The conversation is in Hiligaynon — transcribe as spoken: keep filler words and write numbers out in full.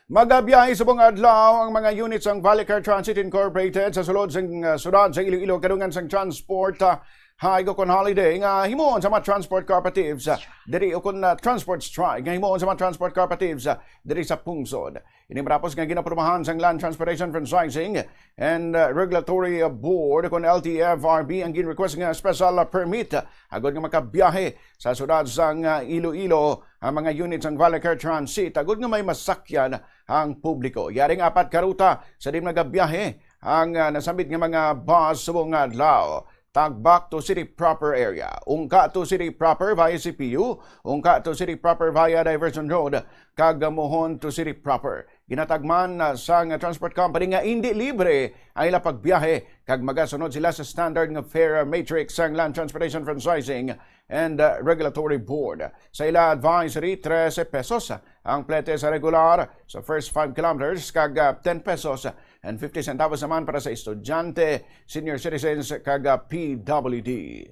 Magabiyahe subong adlaw ang mga unit sang Valley Car Transit Incorporated sa sulod sang, uh, sudad sa Iloilo, kadungan sang Transport, uh, Hike ukon Holiday nga himuon sa mga transport cooperatives, uh, diri ukon, uh, transport strike nga himuon sa mga transport cooperatives, uh, diri sa pungsod. Ini matapos nga ginaprobahan sang Land Transportation Franchising and, uh, Regulatory Board, kon L T F R B, ang gin-request nga special, uh, permit, uh, agod nga makabiyahe sa sudad sang, uh, Iloilo ang mga unit sang Valley Car Transit agod nga may masakyan ang publiko. Yari nga apat ka ruta sa diin magabiyahe ang, ah, nasambit nga mga bus subong nga adlaw. Tagbak to City Proper area, Ungka to City Proper via C P U, Ungka to City Proper via Diversion Road, kag Mohon to City Proper. Ginatagman na sang transport company nga indi libre ang ila pagbiyahe, kag magasunod sila sa standard nga fare matrix sang Land Transportation Franchising and, uh, Regulatory Board. Sa ila advisory, trese pesos ang plete sa regular, sa first five kilometers, kag, uh, ten pesos and fifty centavos naman para sa estudyante, senior citizens, kag, uh, P W D.